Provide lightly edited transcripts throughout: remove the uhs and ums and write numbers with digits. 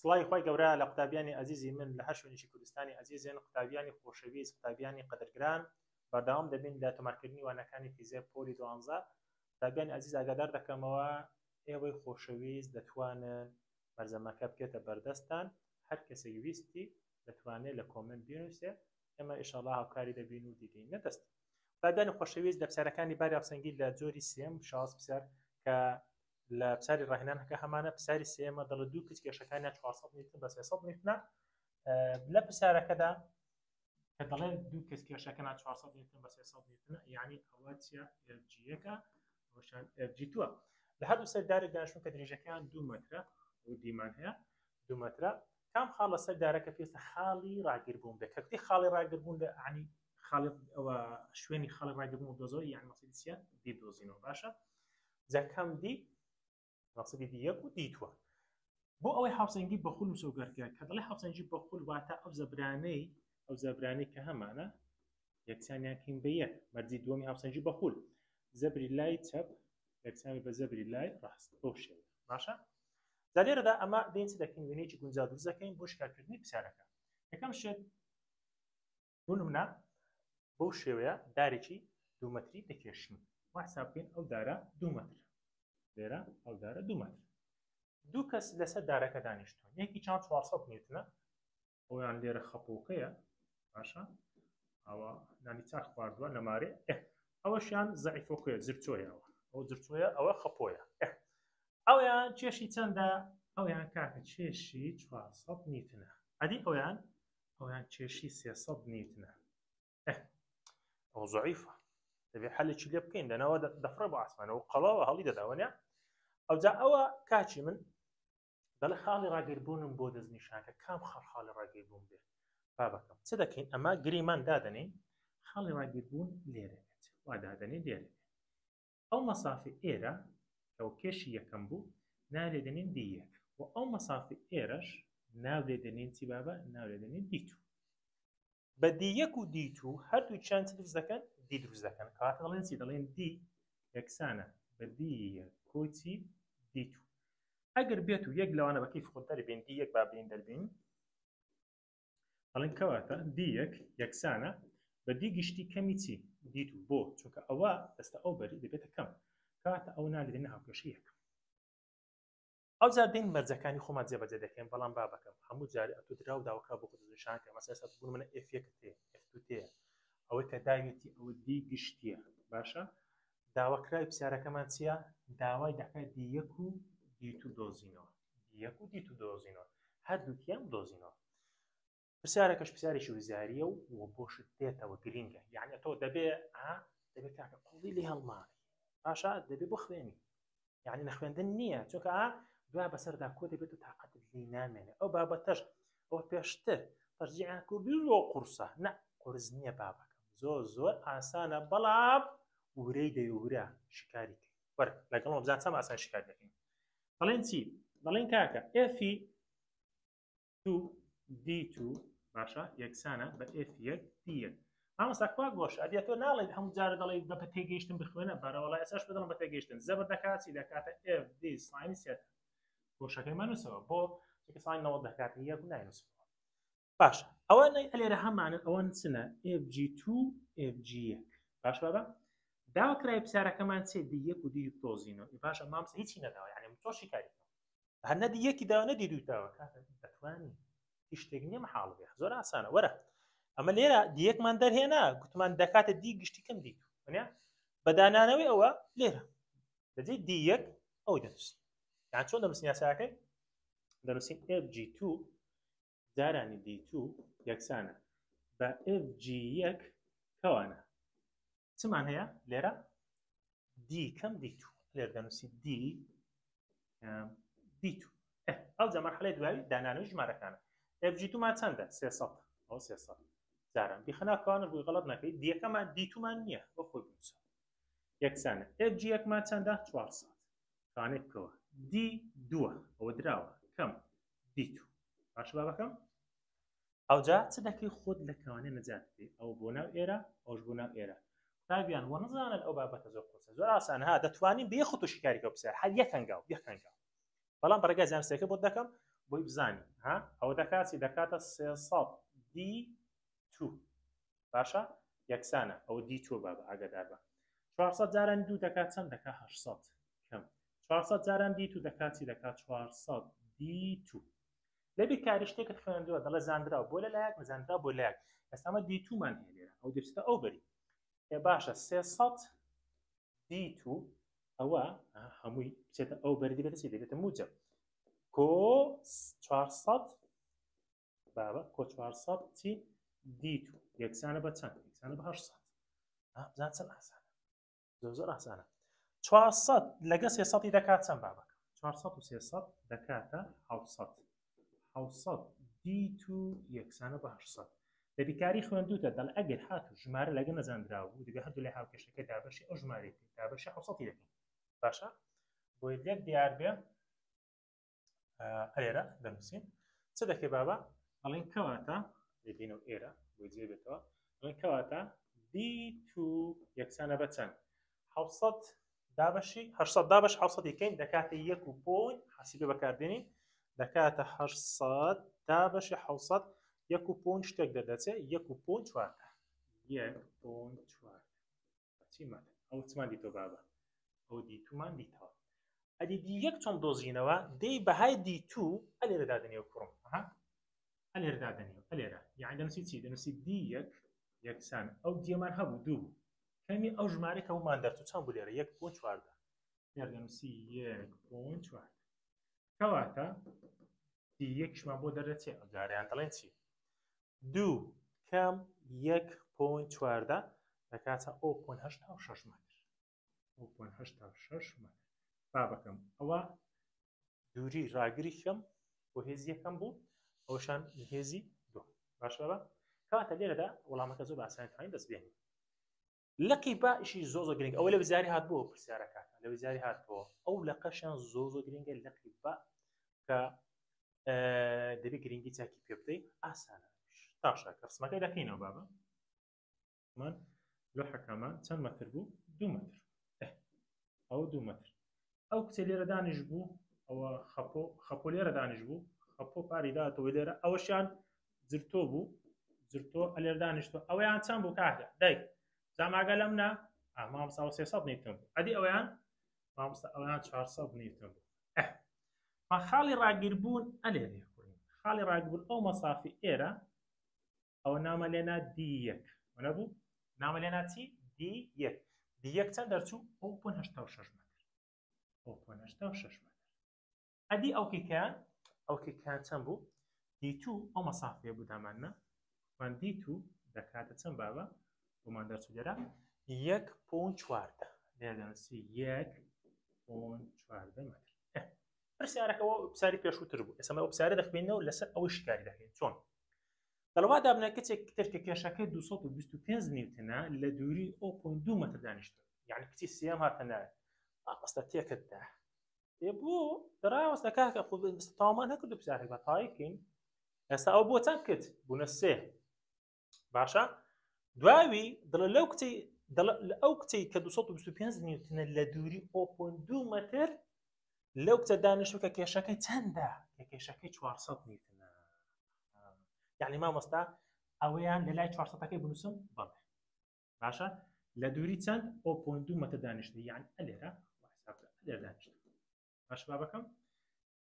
سڵاوی خوای گەورە لە قوتابیانی ئەزیزی من لە هەر شوێنێکی کوردستانی ئەزیزن قوتابیانی خۆشەویست قوتابیانی قەدرگران بەردەوام دەبین لە تۆمارکردنی وانەکانی فیزیای پۆلی دوانزە قوتابیانی ئەزیز ئاگادار دەکەمەوە ئێوەی خۆشەویست دەتوانن مەلزەمەکە بکێتە بەردەستان هەر کەسێک ویستی دەتوانێت لە comment بینوسێ ئێمە ئیشەڵا هاوکاری دەبین و دیدەینە دەست قوتابیانی خۆشەویست لە پرسیارەکانی باری هاوسەنگی لە جۆری سێم شاز پرسیار کە لە پرسیاری ڕاهێنانەکە هەمانە پرسیاری سێمە دەڵێ دوو کچ کێشەکانیان 400 نیوتن بە 300 نیوتنە لە پرسیارەکەدا کە دەڵێن دوو کەس کێشەکەنا 400 نیوتن بە 300 نیوتنە یعنی ئەوە چیە FG یەکە ئەوشان FG تووە لە هەردوو سەر دارێک دانیشتون کە درێژەکەیان دوو مەترە و دیمان هەیە دوو مەترە کام خاڵ لەسەر دارەکە پێویستە خاڵی ڕاگربوون بێت کە کوتی خاڵی ڕاگربوون لە عنی خاڵی ئەوە شوێنی خاڵی ڕاگربوون دۆزەوە یان مەسەلی چیە D دۆزینەوە باشە جا کام D مەقسەدی D یەک و D تووە بۆ ئەوەی هاوسەنگی بە خول مسۆگەرکە کە دەڵێ هاوسەنگی بە خول واتە ئەو زەبرانەی ئەو زەبرانەی کە هەمانە یەکسانیان کەین بە یەک مەرجی دووەمی هاوسەنگی بە خول زەبری لای چەپ یەکسانی بە زەبری لای ڕاست بەو شێوە باشە جا لێرەدا ئەمە دێن چ دەکەین وێنەیەکی گونجاو دروست دەکەین بۆ شکارکردنی پرسیارەکە یەکەم شت بۆ نمونە بەو شێوەیە دارێکی دوو مەتری دەکێشین وا حساب بکەین ئەو دارە دوو مەتر لێرە ئەو دارە دوو مەتر دوو کەس لەسەر دارەکە دانیشتون یەکی چاو 400 نیوتنە ئەویان لێرە خەپۆکەیە باشە ئەوە نانی چاک خواردووە نەمارێ ئەوەشیان زەعیفۆکەیە زرچۆیەوە ئەو زرچۆیە ئەوە خەپۆیە ئەویان کێشی چەندە ئەویان کاکە کێشی 400 نیوتنە ئەدی ئەویان ئەویان کێشی 300 نیوتنە ئەو زعیفە دەبێ حەلێکی لێ بکەین لەناوە دەفڕێ بۆ ئاسمانەوە قەڵەوە هەڵی دەداوە نیە ئەوجا ئەوە کاچی من دەڵێ خاڵی ڕاگربوونم بۆ دەستنیشانکە کام خاڵ خاڵی ڕاگربوون بێت بابەکەم چ دەکەین ئەمە گریمان دادەنین خاڵی ڕاگربوون لێرە بێت وا دادەنین لێرە بێت ئەو مەسافی ئێرە کە کێشی یەکەم بوو ناو لێ دەنین D یەک و ئەو مەسافی ئێرەش ناو لێ دەنین چی بابە ناو لێ دەنین D two بە D یەک و D two هەردووکیان چ دروست دەکەن D دروست دەکەن کەواتە دەڵێن چی دەڵێن D یەکسانە بە D یەک کۆی چی D two ئەگەر بێت و یەک لەوانە بە کەیف خۆت دەربێن D یەک با بین دەربین دەڵێن کەواتە D یەک یەکسانە بە D گشتی کەمی چی D two بۆ چونکە ئەوە دەستە ئەو بەری دەبێتە کەم کەواتە ئەو نالێنە هاوکێشە یەکەم ئەو جار دێن مەرجەکانی خۆمان جێبەجێ دەکەین بەڵام بابەکەم هەموو جارێ ئەتۆ دراو داوەکە بۆ خۆت نیشان کە مەسەلەن ئێستا بوون منە F یەک تێ F two تێ ئەوەی کە داوێتی ئەوە D گشتیە باشە داواکراوی پرسیارەکەمان چییە داوای دەکات D یەک و D two دۆزینەوە D یەک و D two دۆزینەوە هەردووکیان دۆزینەوە پرسیارەکەش پرسیارێکی وزاریە و و بۆشت دێتەوە گرینگە یعنی تۆ دەبێ دەبێت کاکە قوڵی لێ هەڵماڵی باشە دەبێ بخوێنی یعنی نەخوێندن نییە چونکە دوا بەسەردا کۆ دەبێت و تاقەتت لی نامێنێ ئەو بابەتەش ئەو پێشتر تەرجیعیان کوردی زۆر قورسە نە قورس نییە بابەکەم زۆر زۆر ئاسانە بەڵام ورەی دەی ورە شکاری کەی وەرە لەگەڵ بزان چەند ئاسان شکار دەکەین دەڵێن چی دەڵێن کاکە F 2 D2 باشە یەکسانە بە F1 D1 مامۆستا کوا گۆش ئەدی تۆ ناڵێت هەموو جارە دەڵێ بە تێگەیشتن بخوێنە بەرەوەڵا ئێساش بدەڵم بە تێگەیشتن زەبر دەکات چی دەکاتە FD sine theta گۆشەکەی مەنووسەوە بۆ چونکە sine 90 دەکات یەک و ناینووسەوە باشە ئەوە لێرە هەمانن ئەوەن چنە FG2 FG1 باش بابا داواکرای پرسیارەکەمان چێ D یەک و D دۆزینەوە باشە مامۆستا هیچی نەداوە یعنی من تۆ شیکاری بکەم هەر نەدی یەکی داوە نەدی دووی داوە کاکە دەتوانی هیچ شتێک نییە مەحاڵ بێ زۆر ئاسانە وەرە ئەمە لێرە D یەکمان دەرهێنا گوتمان دەکاتە D گشتی کەم D two وەنیە بە دانانەوەی ئەوە لێرە لەجێی D یەک ئەو دەنووسی یان چۆن دەنووسین یاساکەی دەنووسین FG2 جارانی D2 یەکسانە بە FG1 کەوانە چمان هەیە لێرە D کەم D2 لێر دەنووسی D کەم D2 ئەو جا مەرحەلەی دوایی دانانەوەی ژمارەکانە FG2 مان چەندە 300 ئەو 300 جاران بیخەنا کەوانە بووی غەڵەت نەکەی D یەکەمان D two مان نییە بۆ خۆی بنووسە یەکسانە FG یەکمان چەندە 400 کانێک بکەوە D دووە ئەوە دراوە کەم D two باش بابەکەم ئەوجا چ دەکەی خۆت لە کەوانێ نەجات بدەی ئەو بۆ ناو ئێرە ئەوش بۆ ناو ئێرە قوتابیان وە نەزانن ئەو بابەتە زۆر قورسە زۆر ئاسان ها دەتوانین بێ خۆت و شیکاری کە پرسیار هەر یەک هەنگاو یەک هەنگاو بەڵام بە ڕێگای زانستەکە بۆت دەکەم بۆی بزانی ها ئەوە دەکات چی دەکاتە 300 D two باشە یەکسانە ئەوە D two بابە ئاگادار بە 400 جاران دوو دەکات چەند دەکات 800 کەم 400 جاران D two دەکات چی دەکات 400 D two لە بیرکاری شتێکت خوێندووە دەڵێ زانراو بۆ لە لایەک نەزانراو بۆ لایەک ئێستا ئەمە D two مان هەیە لێرە ئەو دەچێتە ئەو بەری ئێ باشە 300 D two ئەوە هەمووی بچێتە ئەو بەری دەبێتە چی دەبێتە موجب کۆ 400 بابە کۆ 400 چی D two یەکسانە بە چەند یەکسانە بە 800 بزان چەند ئاسانە زۆر زۆر ئاسانە 400 لەگە 300 دەکات چەند بابەکە 400 و 300 دەکاتە 700 700 D two یەکسانە بە 800 لە بیکاری خوێندوتە دەڵ ئەگەر هاتوو ژمارە لەگە نەزانراو بوو دەبێت هەردوو لای هاوکێشەکە دابەشی ئەو ژمارەی دابەشی 700 دەکەین باشە بۆی لێک دیار بێ ئەلێرە دەنووسین چ دەکەی بابا ئەڵێن کەواتە دەبینەوە ئێرە بۆی جێ بێتەوە ئەڵێن کەواتە D two یەکسانە بە چەند 700 دابەشی 800 دابەش 700 کەین دەکاتە یەک و point حاسیبە بەکاردێنین دەکاتە 800 دابەشی 700 یەک و point شتێک دەردەچێت یەک و point چواردە یەک point چواردە چیمان ئەو چمان دیتەوە بابە ئەو D two مان دیتەوە ئەدی D یەک چۆن دۆزینەوە دەی بەهای D two ئەلێرە دادەنێ کوڕم ئەها ئەلێرە دادەنێ ئەلێرە یعنی دەنووسی چی دەنووسی D یەک یەکسان ئەو D مان هەبوو دوو بوو کەمی ئەو ژمارە کە بۆمان دەرچوو چەند بوو لێرە یەک point چواردە لێرە دەنووسی یەک point چواردە کەواتە D یەکیشمان بۆ دەردەچێ ئەو جارەیان دەڵێن چی دوو کەم یەک point چواردە دەکاتە o point 86 مەتر o point 86 مەتر بابەکەم ئەوە دووری ڕاگری کەم بۆ هێزی یەکەم بوو ئەوشان هێزی دوو باشە بە کاتە لێرەدا وەڵامەکە زۆر باسانی توانین دەست بێنین لقی با ئیشی زۆ زۆر گرنگ ئەوە لە وزاری هات بۆ پرسیارەکە لە وزاری هات بۆ ئەو لەقەشیان زۆ زۆر گرنگە لقی با کە دەبێ گرنگی چاکی پێ بدەیت ئاسانە تاشە کە ڕسمەکەی دەکەینەوە بابە من لۆحەکەمان چەند مەتر بوو دوو مەتر ئەو دوو مەتر ئەو کچە لێرە دانیش بوو ئەوە خەپۆ خەپۆ لێرە دانیش بوو خەپۆ پاری داتەوە لێرە ئەوەشیان جرتۆ بوو جرتۆ ئەلێر دانیشتۆ ئەوەیان چەند بوو کاکە دایک زاماگە لەم نا مامۆستا 300 نیوتن بوو ئەدی ئەویان مامۆستا ئەویان 400 نیوتن بوو ما خاڵی ڕاگیربوون ئەلێرێ خاڵی ڕاگبوون ئەو مەسافی ئێرە ئەوە نامە لێنا D یەک نەبوو نامە لێنا چی D یەک D یەک چەند دەرچوو ئەو point 86 مەتر ئەو point 86 مەتر ئەدی ئەو کیکیان ئەو کیکیان چەند بوو D two ئەو مەسافەیە بوو داماننا من D two دەکاتە چەند بابە بۆمان دەرچوو لێرە یەک point چواردە لێرە دەنووسی یەک point چواردە مەتر پرسیارەکە پرسیاری پێشووتر بوو ئێستا ئەو پرسیارە دەخوێنەوە لەسەر ئەوەی شکاری دەکەین چۆن دەڵوا دابنە کچێک تر کە کێشەکەی 225 نیوتنە لە دووری 0.2 مەتر دانیشتووە یعنی کچی سێم هاتە ناوێ ئاستە تێکت دا ئێ بۆ دەڕاوەستە کاکە خۆ تەوامان نەکردو پرسیارێک بە تایکەین ئێستا ئەو بۆ چەند کچ بوونە سێ باشە دواوی دڵە لەو کچەی لە ئەو کچەی کە 225 نیوتنە لە دووری 0.2 مەتر لەو کچە دانیشتوو کە کێشەکەی چەندە کە کێشەکەی 400 نیوتنە یعنی مامۆستا ئەوەیان لە لای 400ەکەی بنووسم بەڵێ باشە لە دووری چەند 0.2 مەتر دانیشتنی یعنی ئەلێرە لێرە دانیشت باش بابەکەم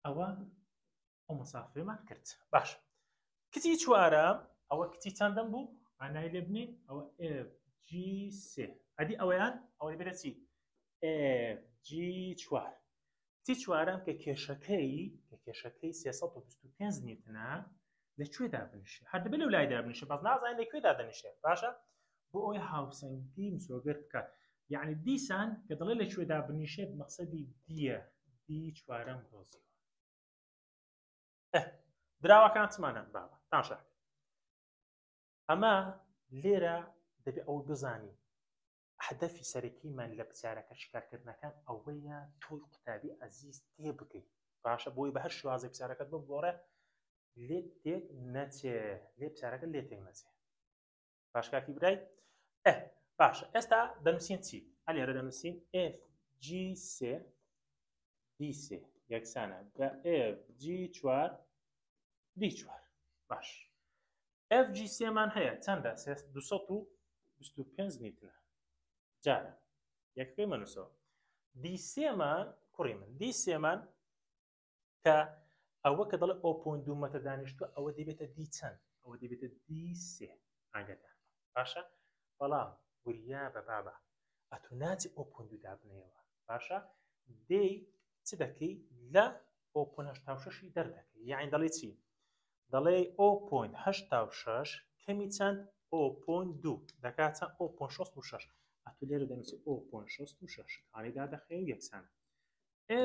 ئەوە ئەو مەسافەمان کرد باش کچی چوارە ئەوە کچی چەندەم بوو ئانای لێ بنین ئەوە FG3 ئەدی ئەوەیان ئەوە بێتە چی FG4 کچی چوارەم کە کێشەکەی کە کێشەکەی 325 نیوتنە لە کوێ دابنیشێ هەر دەبێت لەو لای دابنیشێ بەس نازانین لە کوێ دادەنیشێ باشە بۆ ئەوەی هاوسەنگی مسۆگەر بکات یعنی دیسان کە دەڵێ لە کوێ دابنیشێت مەقسەدی دیە دی چوارەم دۆزیوە دراوەکان چمانە بابە تاشا ئەمە لێرە دەبێ ئەو بزانی هەدەفی سەرەکیمان لە پرسیارەکە شیکارکردنەکان ئەوەیە تۆی قوتابی ئەزیز تێبگەی باشە بۆی بە هەر شێوازێک پرسیارەکەت بگۆڕێ لێت تێک نەچێ لێ پرسیارەکە لێ تێک نەچێ باش کاکی برای ئە باشە ئێستا دەنووسین چی ئەلێرە دەنووسین FG3 D3. یەکسانە بە FG 4 D 4. باش، FG سێمان هەیە چەندە؟ 225 نیوتنە. جارە یەک پێ مەنووسەوە. D سێمان، کوڕی من، D سێمان کە ئەوە کە دەڵێ ئەو point 2 مەتر دانیشتووە، ئەوە دەبێتە D چەند؟ ئەوە دەبێتە D سێ. ئاگادار باشە، بەڵام وریا بە بابە، ئەتو ناچی ئەو point 2 دابنێەوە. باشە، دێی چ دەکەی؟ لە ئەو point 86ی دەردەکەی. یعنی دەڵێ چی؟ دەڵێ ئەو point 86 کەمی چەند؟ ئەو point 2 دەکات چەند؟ ئەو point 66. ئەتو لێرە دەنووسی ئەو point 66 کانی دادەخەی و یەکسانە.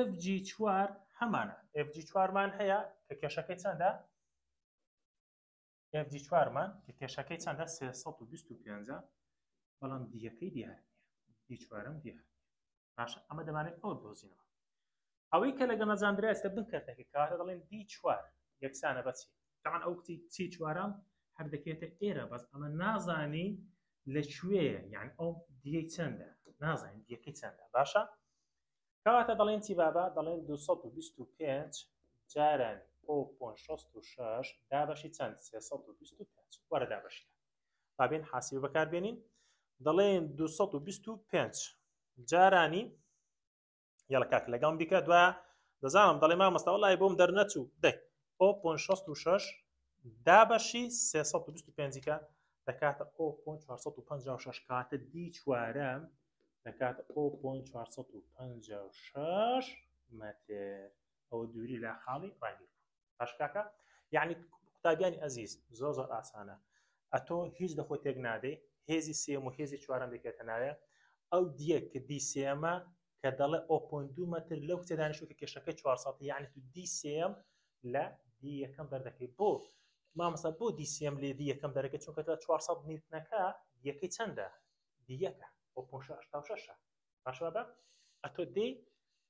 FG 4 هەمانە، FG 4مان هەیە کە کێشەکەی چەندە؟ FG 4مان کە کێشەکەی چەندە؟ 325، بەڵام D یەکەی دیار نییە، D چوارم دیار نییە. باشە، ئەمە دەمانێت ئەوە بدۆزینەوە. ئەوەی کە لەگەڵ نەزاندرا ئێستا بنکەرتەکە، کەواتە دەڵێن D چوار یەکسانە بە چی؟ تەعان ئەو کچی چی چوارم هەر دەکێتە ئێرە، بەس ئەمە نازانین لەکوێیە، یعنی ئەو D یەی چەندە نازانین، D یەکەی چەندە. باشە، کەواتە دەڵێن چی بابا؟ دەڵێن 225 جارانی ئەو point 66 دابەشی چەند؟ 325. وەرە دابەشی بابین حاسیبە بەکاربێنین. دەڵێن 225 جارانی، یاڵە کاک لەگەڵم بیکە، دوا دەزانم دەڵێ مامۆستا وەڵای بۆم دەرنەچوو. دەی ئەو point 66 دابەشی 325 کە دەکاتە ئەو point 456. کاتە D چوارەم دەکاتە ئەو point 456 مەتر، ئەوە دووری لە خاڵی ڕاگیر بوو. باش کاکە، یعنی قوتابیانی ئەزیز زۆر زۆر ئاسانە، ئەتۆ هیچ لە خۆی تێک نادەی، هێزی سێم و هێزی چوارەم دەکێتە ناوێ. ئەو D یە کە D سێمە کە دەڵێ ئەو point 2 مەتر لەو کچە دانیشتوو کە کێشەکەی 400، یعنی تو D سێم لە D یەکەم دەردەکەی. بۆ مامۆستا بۆ D سێم لێ D یەکەم دەرەکەی؟ چونکە لە 400 نیوتنەکە D یەکەی چەندە؟ D یەکە ئەو point 86. باشە بابا، ئەتۆ دێ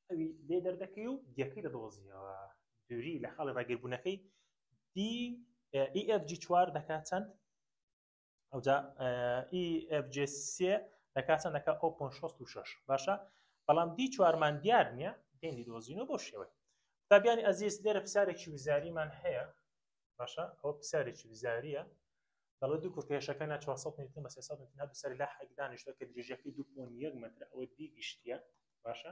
ئەوی لێ دەردەکەی و D یەکەی دەدۆزیەوە، دووری لە خاڵی ڕاگیربوونەکەی. دی ئی ئێف جی 4 دەکات چەند؟ ئەوجا ئی ئێف جی سێ دەکات چەند؟ دەکات ئەو point 66. باشە، بەڵام D چوارمان دیار نییە، دێن دیدۆزینەوە بۆ شێوەی. قوتابیانی ئەزیز، لێرە پرسیارێکی وزاریمان هەیە. باشە، ئەوە پرسیارێکی وزاریە، دەڵێ دوو کورتێشەکە نا 400 نیوتن بە 300 نیوتن هەردوو سەری لاحێک دانیشتووە کە درێژیەکەی 2.1 مەترە، ئەوە D گشتیە. باشە،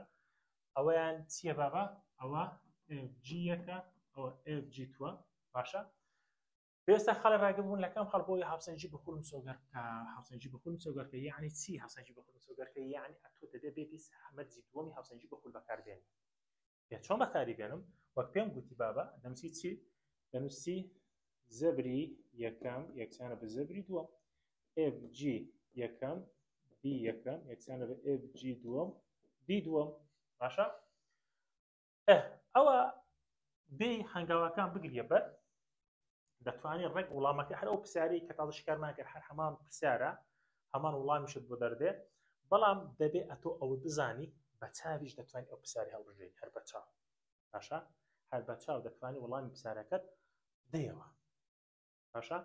ئەوەیان چییە بابا؟ ئەوە FG یەکە، ئەوە FG تووە. باشە، پێویستە خەڵک ڕاگر بوون لە کام خەڵ بۆی هاوسەنگی بە خول مسۆگەر بکە. هاوسەنگی بە خول مسۆگەرکە یعنی چی؟ هاوسەنگی بە خول مسۆگەرکە یعنی ئەتۆ دەبێ بێتی مەرجی دووەمی هاوسەنگی بە خول بەکاربێنی. پێ چۆن بەکاری بێنم؟ وەک پێم گوتی بابا، دەنووسی چی؟ دەنووسی زەبری یەکەم یەکسانە بە زەبری دووەم، FG یەکەم D یەکەم یەکسانە بە FG دووەم D دووەم. باشە، ئەوە بێ هەنگاوەکان بگریە بەر دەتوانێت ڕێک وڵامەکە هەر ئەو پرسیاری کە تازە شکارمان کرد، هەر هەمان پرسیارە، هەمان وڵامیشت بۆ دەردێ. بەڵام دەبێ ئەتۆ ئەوە بزانی بە چاویش دەتوانانی ئەو پرسیاری هەڵبژێری هەر بە چاو. باشە، هەر بە چاو دەتوانانی وەڵامی پرسیارەکەت دەیەوە. باشە،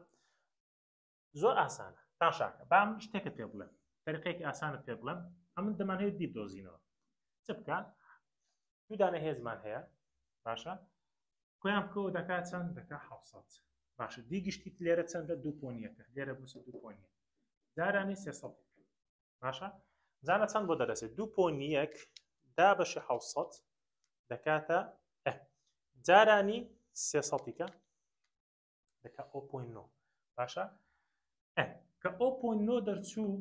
زۆر ئاسانە تاشاکە. با من شتێکت پێ بڵێم، تەریقێکی ئاسانت پێ بڵێم. ئەمن دەمانەوێت D بدۆزینەوە، چ بکە؟ دوو دانە هێزمان هەیە. باشە، کۆیان بکەوە دەکات چەند؟ دەکات 700. باشە، D گشتیت لێرە چەندە؟ 2 point یەکە، لێرە بنووسە 2 point یەک جارانی 300. باشە، زانە چەند بۆ دەرەسێت؟ 2 point یەک دابەشی 700 دەکاتە جارانی سێسەدیکە دەکا ئەو point نۆ. باشە، کە ئەو point نۆ دەرچوو،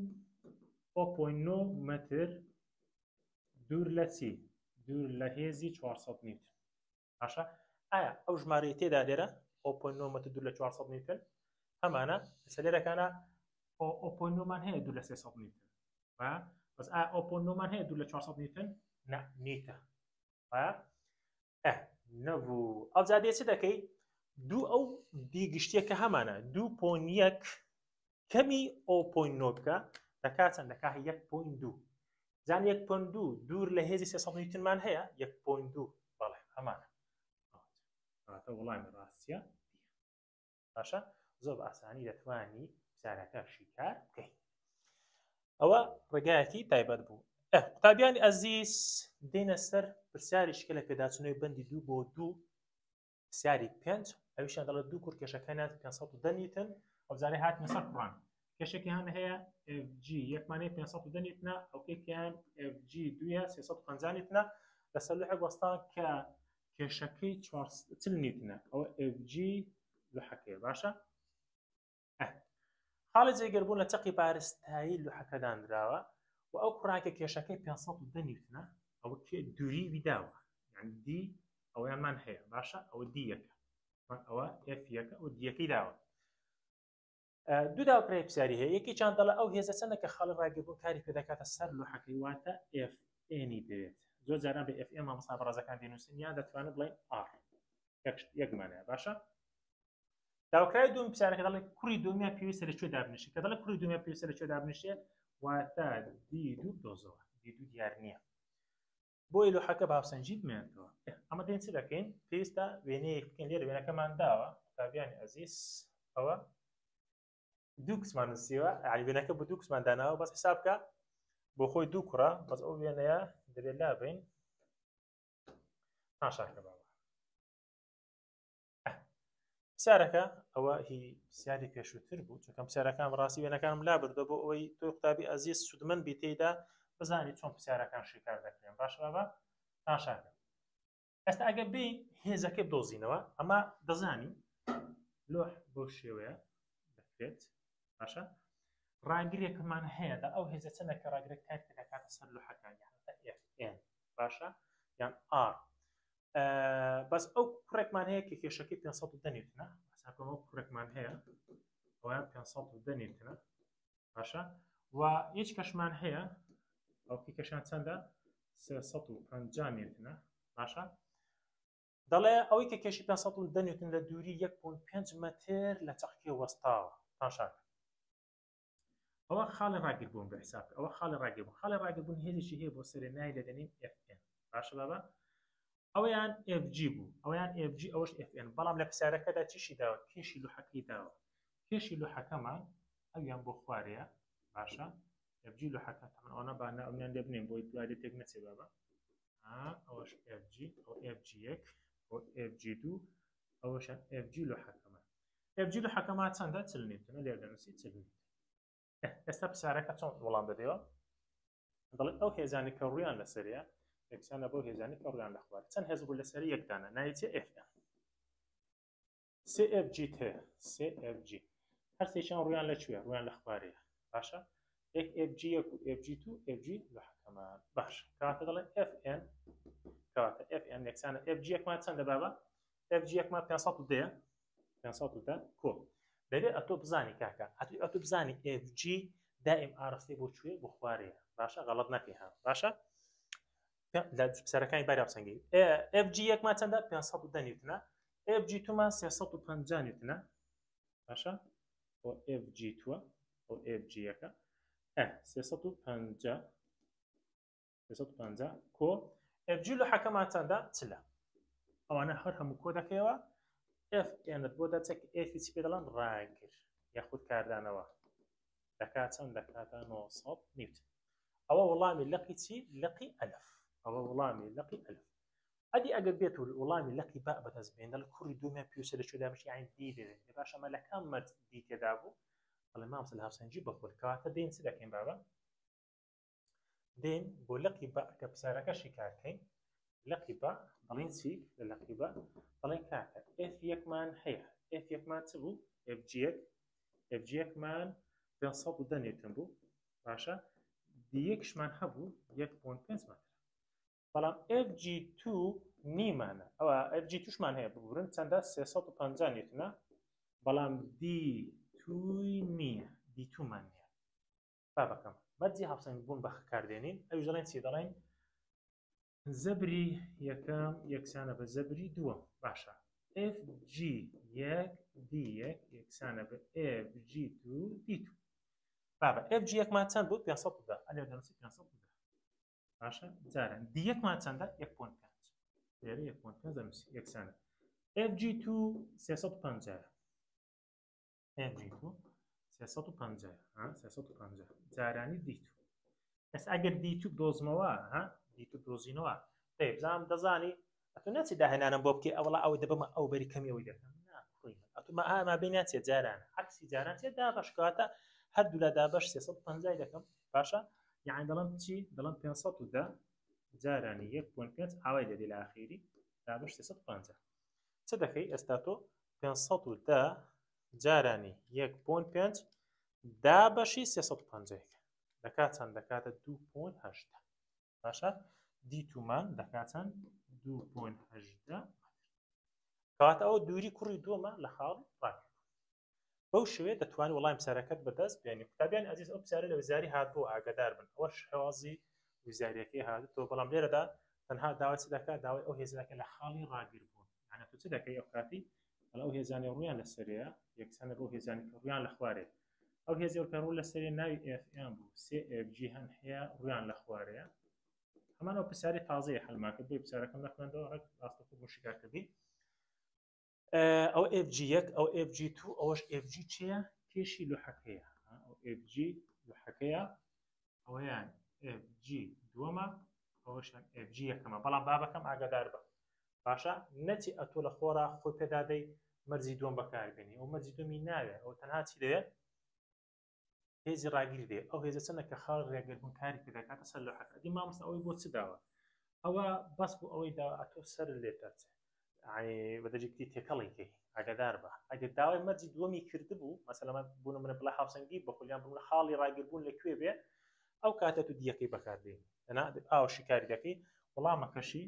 ئەو point نۆ مەتر دوور لە چی؟ دوور لە هێزی 400 نیوتن. باشە، ئایا ئەو ژمارەی تێدا لێرە ئەو point نۆ مەتر دوور لە 400 نیوتن هەمانە؟ ئێستا لێرەکانە ئەو point نۆمان هەیە دوور لە 300 نیوتن، بەس ئایا ئەو point نۆمان هەیە دوور لە 400 نیوتن؟ نا، نیتە. نەبوو. ئەوجا دێ چ دەکەی؟ دوو ئەو D گشتیە کە هەمانە 2.1 کەمی ئەو point نۆ بکە، دەکات چەند؟ دەکات 1.2. زان 1.2 دوور لە هێزی 300 نیوتنمان هەیە 1.2؟ بەڵێ هەمانە. کەواتە وەڵامی ڕاستیە. باشە، زۆر بە ئاسانی دەتوانی پرسیارەکە شیکار بکەیت. ئەوە ڕێگایەکی تایبەت بوو. قوتابیانی ئەزیز، دێنە سەر پرسیاری شکە لە پێداچوونەوەی بەندی دوو بۆ دوو پرسیاری پێنج، ئەویشیان دەڵێت دوو کوڕ کێشەکانیان 510 نیوتن. ئەو جارەی هاتنە سەر کوڕان کێشێکیان هەیە FG یەکمانەیە 510 نیوتنە، ئەوکێکیان FG دوویە 350 نیوتنە. لەسەر لوحێک وەستان کە کێشەکەی 40 نیوتنە، ئەوە FG لوحەکەیە. باشە، خاڵی جێگەربوون لە چەقی بارستایی لوحەکە دانراوە و ئەو کوڕانکە کێشەکەی 510 نیوتنە، ئەوە کێ دووری داوە، یعنی D ئەوەیانمان هەیە. باشە، ئەوە D یەکە، ئەوە F یەکە، ئەو D یەکەی داوە. دوو داواکراوی پرسیاری هەیە، یەکێکیان دەڵێ ئەو هێزە چەندە کە خاڵی ڕاگربوون کاری پێ دەکاتە سەر لوحەکەی، واتە F N ی دەوێت. زۆر جاران بە F N مامۆستا بەڕێزەکان دەینووسن، یان دەتوانن بڵێن R، یەکمانەیە. باشە، داواکراوی دووەم پرسیارەکە دەڵێ کوڕی دووەمیان پێویستە لە کوێ دابنیشێ؟ کە دەڵێ کوڕی دووەمیان پێویستە لە کوێ دابنیشێ، واتە D دوو بدۆزەوە، D دوو دیار نییە، بۆیە لوحەکە بە هاوسەنگی بمێنێتەوە. ئەمە دێن چ دەکەین؟ پێویستە وێنەیەک بکەین. لێرە وێنەکەمان داوە قوتابیانی ئەزیز، ئەوە دوو کچمان نووسیوە، یعنی وێنەکە بۆ دوو کچمان داناوە، بەس حساب بکە بۆ خۆی دوو کوڕە، بەس ئەو وێنەیە دەبێت لابین تاشاکە بابە. پرسیارەکە ئەوە هی پرسیاری پێشووتر بوو، چونکە پرسیارەکان بەڕاستی وێنەکانم لا بردووە بۆ ئەوەی تۆی قوتابی ئەزیز سوودمەند بی تێیدا، بزانی چۆن پرسیارەکان شیکار دەکرێن. باشە بابە، تاشاکە. ئێستا ئەگەر بێ هێزەکەی بدۆزینەوە، ئەمە دەزانی لۆح بۆ شێوەیە دەکرێت. باشە، ڕاگرێکمان هەیە دا ئەو هێزە چەندە کە ڕاگرێک کار پێ دەکاتە سەر لوحەکان، یان FN باشە یان R. بەس ئەو کوڕێکمان هەیە کە کێشەکەی 510 نیوتنە، حسابکەمەوە کوڕێکمان هەیە ئەویان 510 نیوتنە. باشە، و هیچ کەشمان هەیە ئەو کێشان چەندە؟ 350 نیوتنە. باشە، دەڵێ ئەوەی کە کێشی 510 نیوتن لە دووری 1.5 مەتر لە چەقەکەی وەستاوە. تاشاکە ئەوە خاڵی ڕاگربوون بە حساب، ئەوە خاڵی ڕاگربوون، خاڵی ڕاگربوون هێزێکی هەیە بۆ سەرێ نای لە دەنیم FN. باشە بابا، ئەویان FG بوو، ئەویان FG، ئەوەش FN. بەڵام لە پرسیارەکەدا چیشی داوە؟ کێشی لوحەکەی داوە. کێشی لوحەکەمان ئەویان بۆ خوارەیە. باشە، FG لوحەکە تەمەن ئەوەنە با ناومیان لێ بنێم بۆی دوای لێ تێک نەچێ بابا. ئەوەش FG، ئەو FG یەک، ئەو FG دوو، ئەوەشیان FG لوحەکەمان. FG لوحەکەمان چەندە؟ 40 نیوتنە. لێرە دەنووسی 40 نیوتن. ئێستا پرسیارەکە چۆن وەڵام دەدەیەوە؟ دەڵێت ئەو هێزانی کە ڕویان لەسەرەیە یەکسانە بەو هێزانی کە ڕویان لە خوارە. چەند هێز ڕوو لەسەر یەکدانە؟ ناوی چیە؟ FN. سێ FG هەیە، سێ FG، هەرسێکیان ڕویان لە کوێ؟ ڕویان لە خوارەیە. باشە، یەک FG یەک و FG دوو FG لوحەکەمان. باش، کەواتە دەڵێن FN، کەواتە FN یەکسانە FG یەکمان چەندە بابا؟ FG یەکمان 510، 510 کۆ. دەبێ ئەتۆ بزانی کاکە، ئەتۆ بزانی FG دائیم ئاراستەی بۆ کوێ؟ بۆ خوارەیە. باشە، غەڵەت نەکەی ها. باشە، لە پرسیارەکانی باری هاوسەنگی FG یەکمان چەندە؟ 510 نیوتنە. FG دوومان 350 نیوتنە. باشە، ئەو FG دووە، ئەو FG یەکە، 350، 350 کۆ FG لوحەکەمان چەندە؟ چلە. ئەوانە هەر هەموو کۆ دەکەیەوە F N بۆ دەچێت. F چی پێ دەڵێن؟ ڕاگر یاخود کاردانەوە. دەکات چەند؟ دەکاتە 900 نیوتن. ئەوە وەڵامی لقی چی؟ لقی ئەلف. ئەوە وەڵامی لقی ئەلف. ئەدی ئەگەر بێت و وەڵامی لقی با بەدەست بێن، دەڵێ کوڕی دوومیان پێویستە لە کوێ دابنیشێ؟ یعنی D دەوێت. باشە، ئەمە لە کام مەرج D تێدا بوو؟ دەڵێ مامۆستا لە هاوسەنگی بەخۆر. کەواتە دێن چ دەکەین بابە؟ دێن بۆ لقی بە کە پرسیارەکە شیکارکەین. لقی بە دەڵێن چی؟ لە لقی بە دەڵێن کاکە F یەکمان هەیە. F یەکمان چ بوو؟ FG یەک، FG یەکمان 510 نیوتن بوو. باشە، D یەکشمان هەبوو 1.5 مەتر، بەڵام FG دوو نیمانە. ئەوە FG دووشمان هەیە، ببورن، چەندە؟ 350 نیوتنە، بەڵام D دووی نییە، D دوومان نییە. بابەکەم مەرجی هاوسەنگ بوون بە کاردێنین. ئەویش دەڵێن چی؟ دەڵێن زەبری یەکەم یەکسانە بە زەبری دووەم. باشە، FG یەک D یەک یەکسانە بە FG دوو D دوو. بابە FG یەکمان چەند بوو؟ 510. ئەلێ دەنووسی 510. باشە، جاران D یەکمان چەندە؟ 1.5. لێرە 1.5 دەنووسی یەکسانە FG دوو 350. FG دوو 350، ها 350 جارانی D دوو. ئێستا ئەگەر D دوو بدۆزمەوە، ها D2 دۆزینەوە. دەی بزانم دەزانی ئەتۆ ناچی داهێنانم بۆ بکەی ئەوەڵا ئەوە دەبەمە ئەو بەری کەمی ئەوەی دەکەم. نا کوڕی من ئەتۆ ما ئا مابەی ناچێت جاران عەکسی جاران چێت دابەش کەواتە هەردوولا دابەش 350 دەکەم. باشە یعنی دەڵێم چی؟ دەڵێم 510 جارانی 1.5 ئاوای لێ دێ لە ئاخیری دابەش 350. چ دەکەی ئێستا تۆ 510 جارانی 1.5 دابەشی 350 دەکات چەند؟ دەکاتە 2.8. باشە D two مان دەکات چەند؟ 2.8. کەواتە ئەوە دووری کوڕی دووەمە لە خاڵی ڕاگرتوو. بەو شێوەیە دەتوانانی وەڵامی پرسیارەکەت بەدەست بێنی. قوتابیان ئەزیز ئەو پرسیارە لە وزاری هاتبوو ئاگادار بن، ئەوە شێوازی وزاریەکەی هاتووە، بەڵام لێرەدا تەنها داوای چ دەکات؟ داوای ئەو هێزە دەکات لە خاڵی ڕاگر بوون. یعنی تۆ چ دەکەی ئەو کاتی؟ بەڵام ئەو هێزانەی ڕوویان لەسەرەیە یەکسانە بەو هێزانەی کە ڕوویان لە خوارێ. ئەو هێزەی کە ڕوو لەسەرێ ناوی FM بوو، سێ FG هەن هەیە ڕوویان لە خوارەیە. هەمان ئەو پرسیاری تازەیە حلمان کرد، بۆی پرسیارەکەم نەخوێندەوە، ڕێک ڕاستەوخۆ بۆ شیکارکردنی. ئەو FG یەک، ئەو FG two، ئەوەش FG چییە؟ کێشی لوحەکەیە. ئەو FG لوحەکەیە، ئەوەیان FG دووەمە، ئەوەشیان FG یەکەمە. بەڵام بابەکەم ئاگادار بە، باشە نەچی ئەتۆ لە خۆرا خۆی پێدادەی مەرجی دووەم بەکاربێنی، ئەو مەرجی دووەمی ناوێ، ئەو تەنها چی دەوێت؟ هێزی ڕاگیر دێ. ئەو هێزە چەندە کە خاڵ ڕێگربوون کاری پێ دەکاتە سەر لوحەکە. ئەدی مامۆستا ئەوەی بۆ چ داوە؟ ئەوە بەس بۆ ئەوەی داوە ئەتۆ سەر لێ دەرچێ، یعنی بە دەجێکی تێکەڵی کەی. ئاگادار بە ئەگەر داوای مەرجی دووەمی کردبوو، مەسەلەن من بوون منە بڵێ هاوسەنگی بە خولیان بوون خاڵی ڕاگربوون لە کوێ بێ، ئەو کاتە تو دیەکەی بەکاردێنی، دەنا ئاو شیکاری دەکەی، وەڵامەکەشی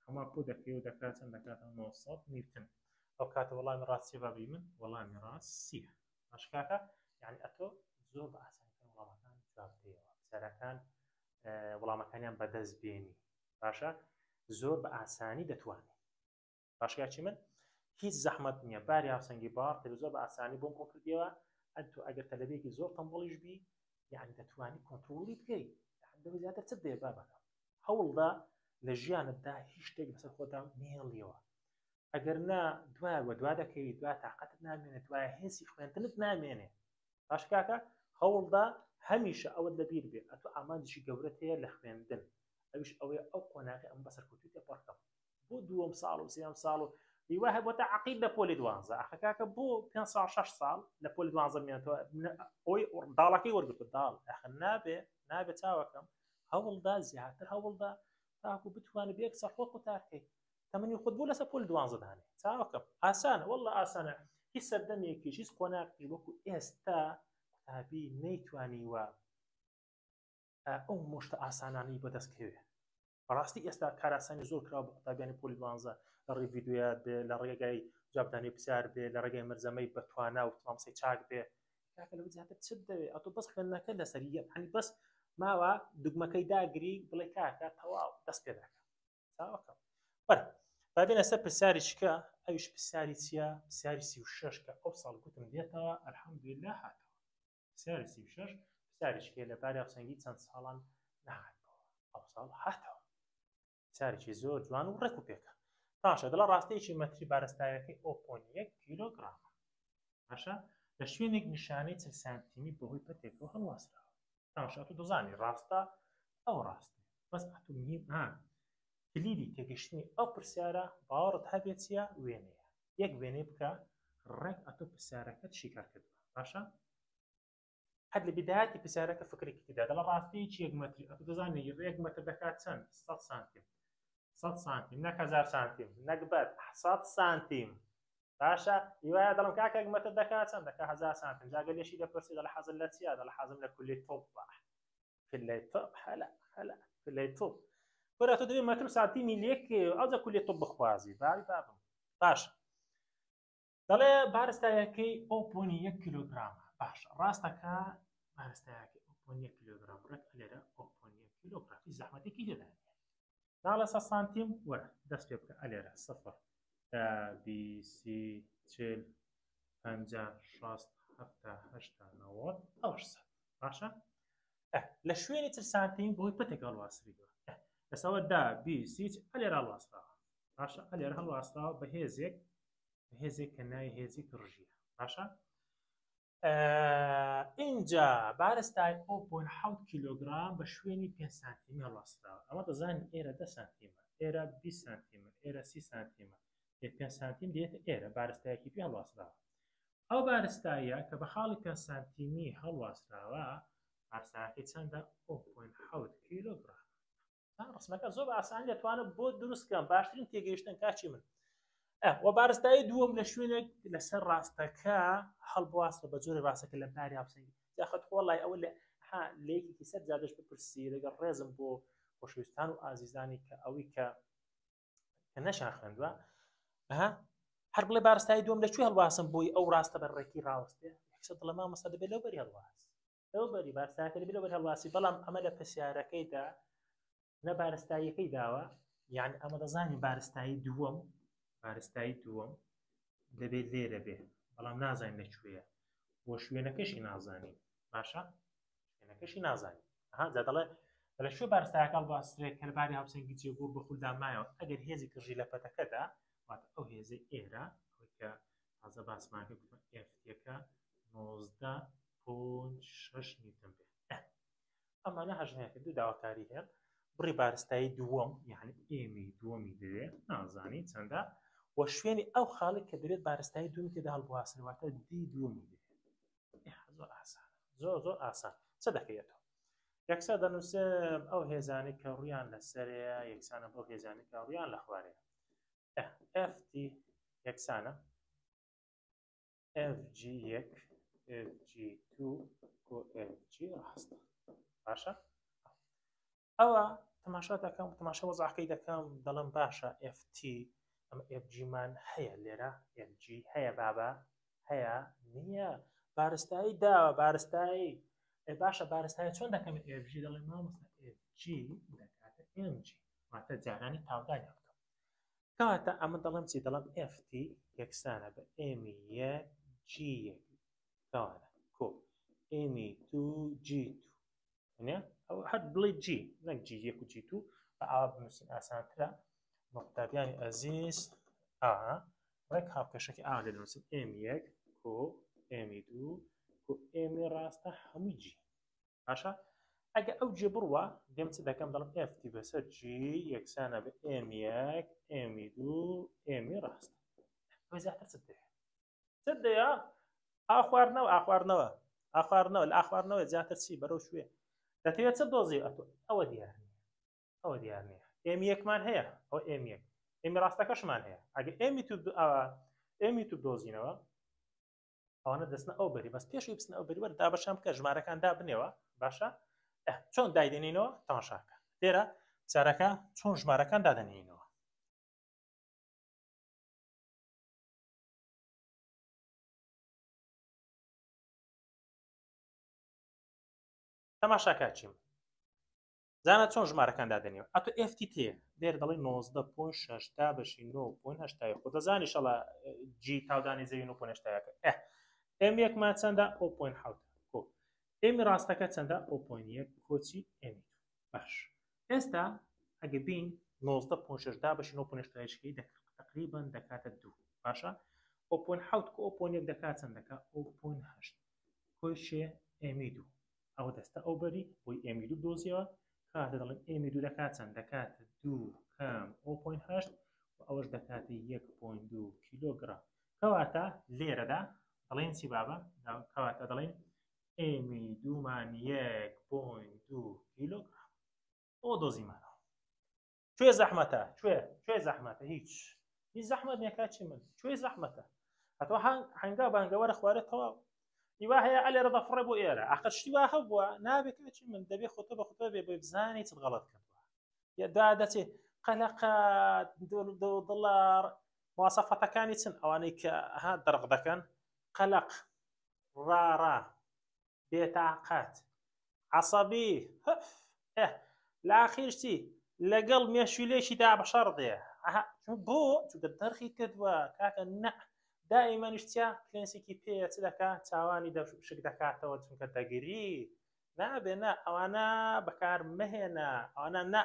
هەمان کۆ دەکەی و دەکات چەند؟ دەکاتەوە 900 نیوتن. ئەو کاتە وەڵامی ڕاست چیە بابی من؟ وەڵامی ڕاست سیە. باش کاکە، یعنی ئەتۆ زۆر بە ئاسانی وەڵامەکان جواب دەیەوە، پرسیارەکان وەڵامەکانیان بەدەست بێنی. باشە زۆر بە ئاسانی دەتوانی. باشگاچی من هیچ زەحمەت نییە، باری هاوسەنگی باڕ تێ زۆر بە ئاسانی بۆم ڕوون کردیەوە. ئەتۆ ئەگەر تەلەبێکی زۆر تەمبەڵیش بی، یعنی دەتوانی کۆنترۆڵی بکەی. لەوە زیاتر چت دەوێ بابەکەم؟ هەوڵدا لە ژیانتدا هیچ شتێک بەسەر خۆتا نێڵیەوە، ئەگەر نا دوای وە دوا دەکەوی، دوا تاقەتت نامێنێ، دوای هێزی خوێندنت نامێنێ. باش کاکە هەوڵدا هەمیشە ئەوەت لەبیر بێ ئەتۆ ئامانجی گەورەت هەیە لە خوێندن، ئەویش ئەوەیە ئەو قۆناغی ئەم بەسەرکەوتووی تێپەڕکەم بۆ دووەم ساڵ و سێیەم ساڵ و هیوا هەیە بۆتە عەقید لە پۆلی دوانزە. ئاخە کاکە بۆ پێنج ساڵ شەش ساڵ لە پۆلی دوانزە بمێنێتەوە، ئەوەی داڵەکەی وەرگرتووە داڵ. ئاخە نابێ، نابێ چاوەکەم. هەوڵدا زیاتر هەوڵدا تاکو بتوانێت بە یەک ساڵ خۆت قوتارکەی. تەمەنی خۆت بۆ لەسەر پۆل دوانزە دانێ چاوەکەم. ئاسانە والله ئاسانە. هیچ سەردەمێکیش هیچ قۆناغێکیش وەکو ئێستا قوتابی نەیتوانیوە ئەو مۆشتە ئاسانانەی بەدەست کەوێ. بەڕاستی ئێستا کاراسانی زۆر کراوە بۆ قوتابیانی پۆلی دوانزە، لە ڕێی ڤیدیۆیات بێ، لە ڕێگای جوابدانی پرسیار بێ، لە ڕێگای مەرزەمەی بە توانا و مامۆستای چاک بێ. کاکە لەوە زیاتر چت دەوێ؟ ئەتۆ بەس خوێندنەکە لەسەر یەک، یعنی بەس ماوە دوگمەکەی داگری بڵێ کاکە تەواو دەست پێ دەکە. چاوەکەم بەر با بێنە سەر پرسیاری چکە، ئەویش پرسیاری چییە؟ پرسیاری 36 کە ئەو ساڵ گوتم دێتەوە، الحەمدللە هاتەوە. پرسیاری 36 پرسیاری چکەیە لە باری هاوسەنگی چەند ساڵان نەهاتەوە، ئەو ساڵ هاتەوە. پرسیارێکی زۆر جوان و ڕێک و پێکە. باشە دەڵە ڕاستەیەکی مەتری بارستایەکەی ئۆ پۆن یەک کیلۆگرامە. باشە لە شوێنێک نیشانەی 40 سانتیمی بەهۆی پەتێکەوە هەڵواسراوە. تاشا تۆ دەزانی ڕاستە ئەو ڕاستە، بەس ئەتو مهم ها کلیلی تێگەشتنی ئەو پرسیارە باوەڕت هەبێت چییە؟ وێنەیە. یەک وێنەی بکە ڕێک ئەتۆ پرسیارەکەت شیکار کردووە. باشە هەر لە بدایەتی پرسیارەکە فکرێکی تێدا دەڵێ ڕاستەیەکی یەک مەتری، ئەتۆ دەزانی یەک مەتر دەکات چەند؟ 100 سانتیم. 100 سانتیم نەک 1000 سانتیم، نەک بەد 100 سانتیم. باشە هیوایە دەڵم کاکە یەک مەتر دەکات چەند؟ دەکات 1000 سانتیم. جاگە لێشی دەپرسی دەڵێ حەزم لە چییە؟ دەڵێ حەزم لە کولی تۆپ. کولی تۆپ، هەلا هەلا کولی تۆپ. کورە تۆ دەبێ مەتر و سانتیمی لێک ئەوجا کولی تۆپ بخوازی. بابی بابم. باشە دەڵێ بارستایەکەی ئەو پۆنی یەک کیلۆگرامە. باشە ڕاستەکە بارستایەکەی ئەو پۆنی یەک کیلۆگرام، ڕێک لێرە ئەو پۆنی یەک کیلۆگرام، هیچ زەحمەتێکی تێدا نییە. ناڵێ سەد سانتیم، وەرە دەست پێ بکە ئەلێرە سفر تا بی سی چل پەنجا شەست هەفتا هەشتا نەوەد ئەوەش سەد. باشە لە شوێنی چل سانتیم بۆی پەتێک هەڵواسریوە، لەسەوە دا بی سی ئەلێرە هەڵواسراوە. باشە ئەلێرە هەڵواسراوە بە هێزێک، بە هێزێک کە ناوی هێزی گڕژیە. باشە. ئینجا بارستای 0.7 کیلۆگرام بە شوێنی 5 سانتیمی هەڵواسراوە. ئەمە دەزانین ئێرە 10 سانتیمە، ئێرە 20 سانتیمە، ئێرە 30 سانتیمە، ئێ 5 سانتیم دێتە ئێرە بارستایەکی پێ هەڵواسراوە. ئەو بارستایە کە بە خاڵی 5 سانتیمی هەڵواسراوە بارستایەکەی چەندە؟ 0.7 کیلۆگرام. ڕسمەکە زۆر بە ئاسانی دەتوانم بۆ دروست کەم باشترین تێگەیشتن کاچی من وە بارستایی دووەم لە شوێنێک لەسەر ڕاستەکە هەڵبواستە بە جۆری ڕاستەکە لە باری هاوسەنگی یاخود خۆڵای ئەوە لە ها لەیەکی سەر جادەش بپرسی لەگەڵ ڕێزم بۆ خۆشەویستان و ئازیزانی کە ئەوەی کە کە نەشان خوێندوە ها هەر بڵێ بارستایی دووەم لە کوێ هەڵواسم بۆی ئەو ڕاستە بە ڕێکی ڕاوەستێ یەکسەر دڵە مامۆستا دەبێت لەو بەری هەڵواس لەو بەری بارستایەکە دەبێت لەو بەری هەڵواسی بەڵام ئەمە لە پرسیارەکەیدا نە بارستاییەکەی داوە یعنی ئەمە دەزانین بارستایی دووەم بارستایی دووەم دەبێت لێرە بێ بەڵام نازانین لە کوێیە بۆ شوێنەکەشی نازانین باشە شوێنەکەشی نازانین ها جا دەڵێ لە کوێ بارستایەکە هەڵباسترێت کە لەباری هاوسەنگی جێگۆڕ بە خولدا مایەوە ئەگەر هێزی قژی لە پەتەکەدا واتە ئەو هێزەی ئێرە ئەوەی کە تازە باسمان کرد گوتمان F یەکە 19.6 نیوتن بێت ئەمانە هەژنەکە دوو داواکاری هەیە بڕی بارستایی دووەم یعنی ئێمی دووەمی دەوێ نازانی چەندە و شوێنی ئەو خاڵی کە دەبێت بارستایی دووەمی تێدا هەڵبواسن واتە دی دووەمی دەوێت زۆر ئاسان زۆر زۆر ئاسان چ دەکەیتەوە یەکسەر دەنووسم ئەو هێزانەی کە ڕویان لەسەرەیە یەکسانە بەو هێزانەی کە ڕویان لە خوارەیە FT یەکسانە FG یەک FG دوو کۆ FG ڕاستە باشە ئەوە تەماشا دەکەم تەماشا وەزعەکەی دەکەم دەڵم باشە FT ئەمە FG مان هەیە لێرە FG هەیە بابە هەیە نییە بارستایی داوە بارستایی باشە بارستایی چۆن دەکەم FG دەڵێ مامۆستا FG دەکاتە MG واتە جارانی تاودانی بکەم کەواتە ئەمە دەڵێم چی دەڵێم FT یەکسانە بە M یەک G یەک کەوانە کۆ M دوو G دوو ئەو هەر بڵێ G نەک G یەک و G دوو بە ئاوا بنووسین ئاسانترە قوتابیانی ئەزیز ئا ڕێک هاوکێشەکەی ئاوا لێ دەنووسم M یەک کۆ M دوو کۆ M ڕاستە هەمووی G باشە ئەگە ئەو G بڕوا دێم چ دەکەم دەڵم F T بەسەر G یەکسانە بە M یەک M دوو M ڕاست ئەوە زیاتر چ دەیە چ دەیە ئاخواردنەوە ئاخواردنەوە ئاخواردنەوە لە ئاخواردنەوە زیاتر چی بەرەو شوێ دەتەوێت چ دۆزی ئەتۆ ئەوە دیار نییە ئەوە دیار نییە M یەکمان هەیە ئەو M یەک M ڕاستەکەشمان هەیە ئەگە M two M two دۆزینەوە ئەوانە دەستنە ئەو بەری بەس پێشی بچنە ئەو بەری وەر دابەشان بکە ژمارەکان دابنێەوە باشە چۆن دایدێنینەوە تەماشاکە لێرە چارەکە چۆن ژمارەکان دادەنینەوە تەماشاکە چیم زانا چۆن ژمارەکان دادەنێەوە ئەتۆ FT تێ لێرە دەڵێ 19.6 تا بەشی 9.8 خۆ دەزانی شەڵا G تاودانی زەوی 9.8 ئە M یەکمان چەندە 0.7 کۆ M ڕاستەکە چەندە 0.1 کۆچی M باش ئێستا ئەگە بین 19.6 دا بەشی 9.8 تقریبا دەکاتە دوو باشە 0.7 کۆ 0.1 دەکات چەند دەکات 0.8 کۆی شێ M ی دوو ئەوە دەستە ئەو بەری بۆی M ی دوو بدۆزیەوە کاتە دەڵێن M ی دوو دەکات چەند دەکات دوو کەم 0.8 و ئەوەش دەکاتە 1.2 کیلۆگرام کەواتە لێرەدا دەڵێن چی بابە کەواتە دەڵێن M ی دوومان 1.2 کیلۆگرام ئەوە دۆزیمانەوە کوێ زەحمەتە کوێ کوێ زەحمەتە هیچ هیچ زەحمەت نییە کاچی من کوێ زەحمەتە هەتۆ هەنگا بانگە وەرە خوارێ تەواو ئیوا هەیە ئەلێرە دەفڕێ بۆ ئێرە ئاخر شتی وا هەبووە نابێت کاچی من دەبێ خۆتە بە خۆتە بێ بۆی بزانی چت غەڵەت کردووە یا دا دەچێ قەلەقە دڵە مواسەفەتەکانی چن ئەوانەی کە ها دەرق دەکەن قەلەق ڕاڕا بێتاقەت عەسەبی هف ئه لە ئاخیر چی لەگەڵ مێشویلێکی دا بە شەڕ دێ ئەها بۆ چونکە دەرخی کردووە کاکە نە دائیمەنیش چیا کلێنسێکی پێیە چ دەکا چاوانی شک دەکاتەوە چونکە دەگری نابێ نا ئەوانە بەکار مەهێنە ئەوانە نا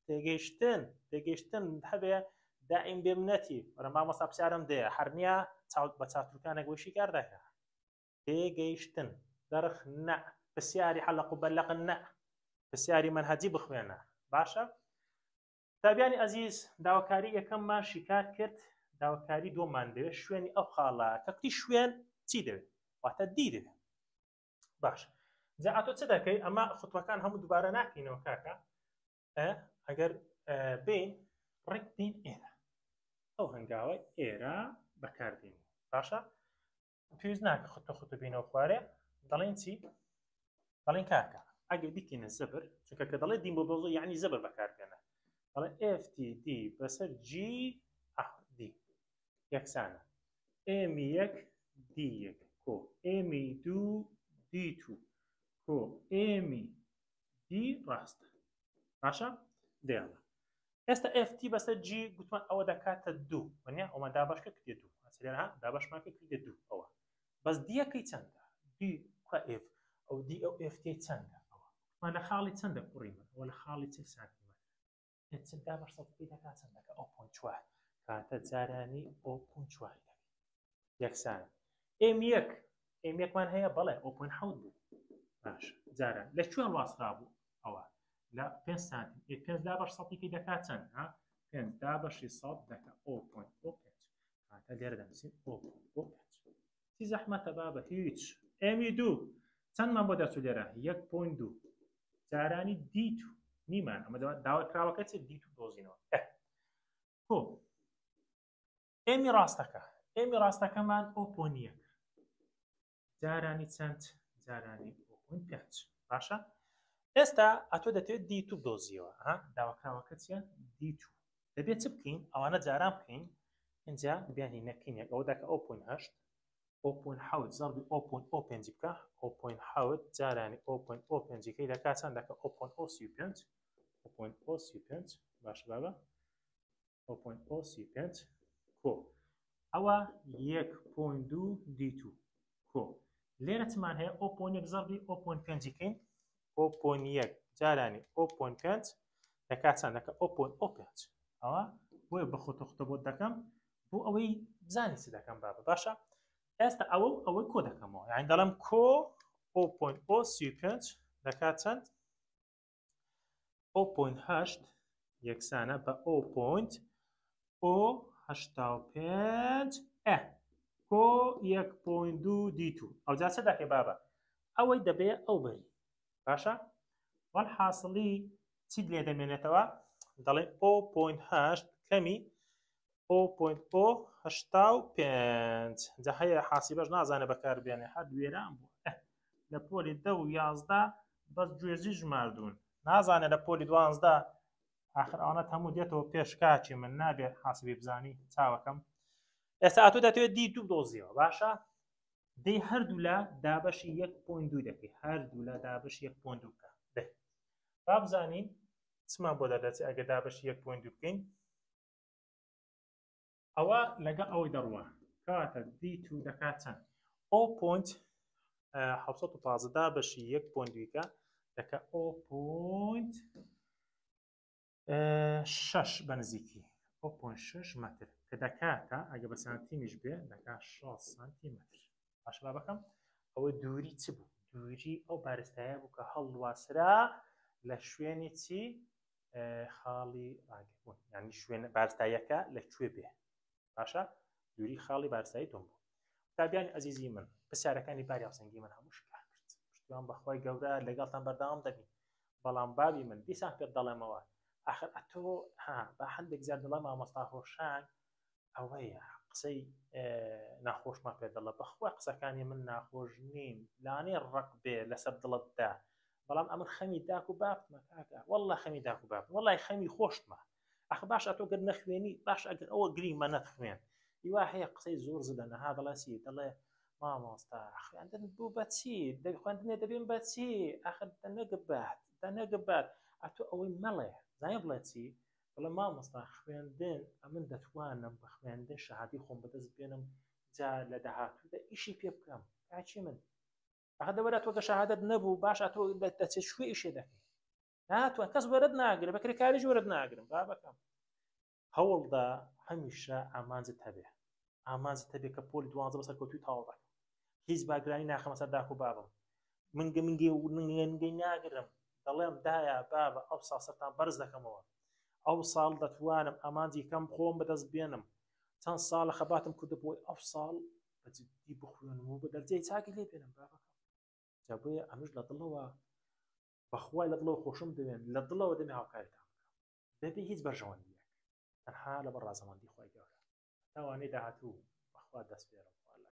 تێگەیشتن تێگەیشتن هەبێ دائیم بێمنەتی وەرە مامۆستا پرسیارم دێ هەر نییە چاو بە چاترکانێک بۆ شیکار دەکا. تێگەیشتن دەرخ نە پرسیاری حەلق و بەلەق نە پرسیاری مەنهەجی بخوێنە باشە قوتابیانی ئەزیز داواکاری یەکەممان شیکار کرد داواکاری دووەممان دەوێت شوێنی ئەو خاڵە کە کوتی شوێن چی دەوێت واتە دی دەوێت باش جا ئەتۆ چ دەکەی ئەمە خوتوەکان هەموو دووبارە ناکەینەوە کاکە ئەگەر بین ڕێک بین ئێرە ئەو هەنگاوە ئێرە بەکاردێنی باشە پێویست ناکە خوتە خوتە بینەوە خوارێ دەڵێن چی دەڵێن کاکە ئەگەر بیکەینە زەبر چونکە کە دەڵێ دین بۆ بۆزۆ یعنی زەبر بەکاربێنە دەڵێ FTD بەسەر G D یەکسانە M یەک D یەک کۆ M دوو D two کۆ M D ڕاستە باشە دێڵە ئێستا FT بەسەر G گوتمان ئەوە دەکاتە دوو وەنیە ئەومان دابەش کرد کردە دوو ئەسەر ها دابەشمان کرد کردە دوو ئەوە بەس دیەکەی چەندە دی کوا F ئەو دی ئەو FT چەندە ئەوە ما لە خاڵی چەندە کوڕی من ئەوە لە خاڵی 40 سانتیمەتر چل دابەش سەد پێی دەکات چەند دەکات ئەو point چوار کاتە جارانی ئەو point چوار دەکات یەکسان M یەک M یەکمان هەیە بەڵێ o point حەوت بوو باش جاران لە کوێ ڕاسترا بوو ئەوە لە 5 سانتیم ئێ 5 دابەش سەدیکەی دەکات چەند ها 5 دابەشی سەد دەکا o point o پێنج کاتە لێرە دەنووسین o point o پێنج چی زەحمەتە بابە هیچ M ی دوو چەندمان بۆ دەچوو لێرە یەک point دوو جارانی D two نیمان ئەمە داواکراوەکە چی D two دۆزینەوە کۆ M ی ڕاستەکە M ی ڕاستەکەمان o point یەک جارانی چەند جارانی o point پێنج باشە ئێستا ئەتۆ دەتەوێت D two بدۆزیەوە ها داواکراوەکە چیە D two دەبێت چ بکەین ئەوانە جاران بکەین اینجا بیانی نەکەین یەک ئەوە دەکە o point هەشت o point حەوت زەربی o point o پێنجی بکە o point حەوت جارانی o point o پێنجیکەی دەکات چەند دەکە o point o 35 o point o 35 باشە بابە o point o 35 کۆ ئەوە یەک point دوو D two کۆ لێرە چمان هەیە o point یەک زەربی o point پێنجی کەین o point یەک جارانی o point پێنج دەکات چەند دەکە o point o پێنج ئەوە بۆیە بە خۆتە خۆتە بۆت دەکەم بۆ ئەوەی بزانی چ دەکەم بابە باشە ئێستا ئەوە و ئەوەی کۆ دەکەمەوە یان دەڵێم کۆ o point o 35 دەکات چەند o point هەشت یەکسانە بە o point o 85 ئە کۆ یەک point دوو D two ئەو جا چ دەکەی بابە ئەوەی دەبێ ئەو بەری باشە وەلحاسڵی چیت لێ دەمێنێتەوە دەڵێ o point هەشت کەمی o point o 85 جا هەیە حاسیبەش نازانێ بەکار بێنێ هەر وێران بوو لە پۆلی دە و 11 بەس گوێزی ژماردوون نازانێ لە پۆلی دوانزدە آخر ئەوانە هەموو دێتەوە پێش کاچی من نابێت حاسبی بزانی چاوەکەم ئێستا ئەتۆ دەتەوێت D دوو دۆزیەوە باشە دەی هەردوولا دابەشی یەک point دوو دەکەی هەردوولا دابەشی یەک point دوو بکە دەی با بزانین چمان بۆ دەردەچێت ئەگەر دابەشی یەک point دوو بکەین ئەوە لەگەڵ ئەوەی دەڕوە کەواتە D two دەکات چەند o point 715 دابەشی یەک point دوویکە دەکە o point شەش بە نزیکی o point شەش مەتر کە دەکاتە ئەگە بە سانتیمیش بێ دەکات 6 سانتیمەتر باش بابەکەم ئەوە دووری چ بوو دووری ئەو بارستایە بوو کە هەڵواسرا لە شوێنی چی خاڵی ڕاگربوون یعنی شوێن بارستاییەکە لە کوێ بێ باشە دووری خاڵی بارستایی تۆم بوو قوتابیانی ئەزیزی من پرسیارەکانی باری هاوسەنگی من هەموو شکار کرد پشتیوان بەخوای گەورە لەگەڵتان بەردەوام دەبین بەڵام بابی من دیسان پێت دەڵێمەوە ئاخر ئەتۆ ها بە هەندێک جار دەڵێم مامۆستا هۆشان ئەوەیە قسەی ناخۆشمان پێ دەڵە بەخوا قسەکانی من ناخۆش نین لانێ ڕق بێ لەسەر دڵتدا بەڵام ئەمن خەمی داک و بابتمە کاکە والله خەمی داک و باب وڵی خەمی خۆشتمە ئەخ باش ئەتۆ گەر نەخوێنی باش ئەگەر ئەوە گریمە نەتخوێن هیوا هەیە قسەی زۆر زلە نەها دەڵێ چی دەڵێ مامۆستا خوێندن بوو بەچی خوێندنێ دەبێن بەچی ئەخر دەنەگبات دەنەگبات ئەتۆ ئەوەی مەڵێ زای بڵێ چی بڵێ مامۆستا خوێندن ئەمن دەتوانم بە خوێندن شەهادی خۆم بەدەست بێنم جا لە داهاتوودا ئیشی پێ بکەم کاچی من ئەخە دەوەرە تۆ کە شەهادەت نەبوو باش ئەتۆ دەچێت شوێ ئیشێ دەکەی ناتوان کەس وەرت ناگرێ بە کرێکاریش وەرت ناگرم بابەکەم هەوڵدا هەمیشە ئامانجت هەبێ ئامانجت هەبێ کە پۆلی دوانزە بەسەر کەوتوی تەواو دەکەم. هیچ باگرانی ناخەمە سەر داک و بابم. من گەمینگەی و نگەی ناگرم، دەڵێم دایە بابە ئەو ساڵ سەرتان بەرز دەکەمەوە، ئەو ساڵ دەتوانم ئامانجی کەم خۆم بەدەست بێنم، چەند ساڵە خەباتم کردو بۆی ئەو ساڵ بە جدی بخوێنم و بە دەرجەی چاکی لێ بێنم بابەکەم. جا بۆیە ئەمش لە دڵەوە بەخوای لە دڵەوە خۆشم دەوێن، لە دڵەوە دەمێ هاوکاریتان بکەم بەبێ هیچ بەرژەوەندیەک، تەنها لەبەر ڕازەمەندی خوای گەورە. تا وانەی داهاتوو بەخوا دەسپێرم خوا لە.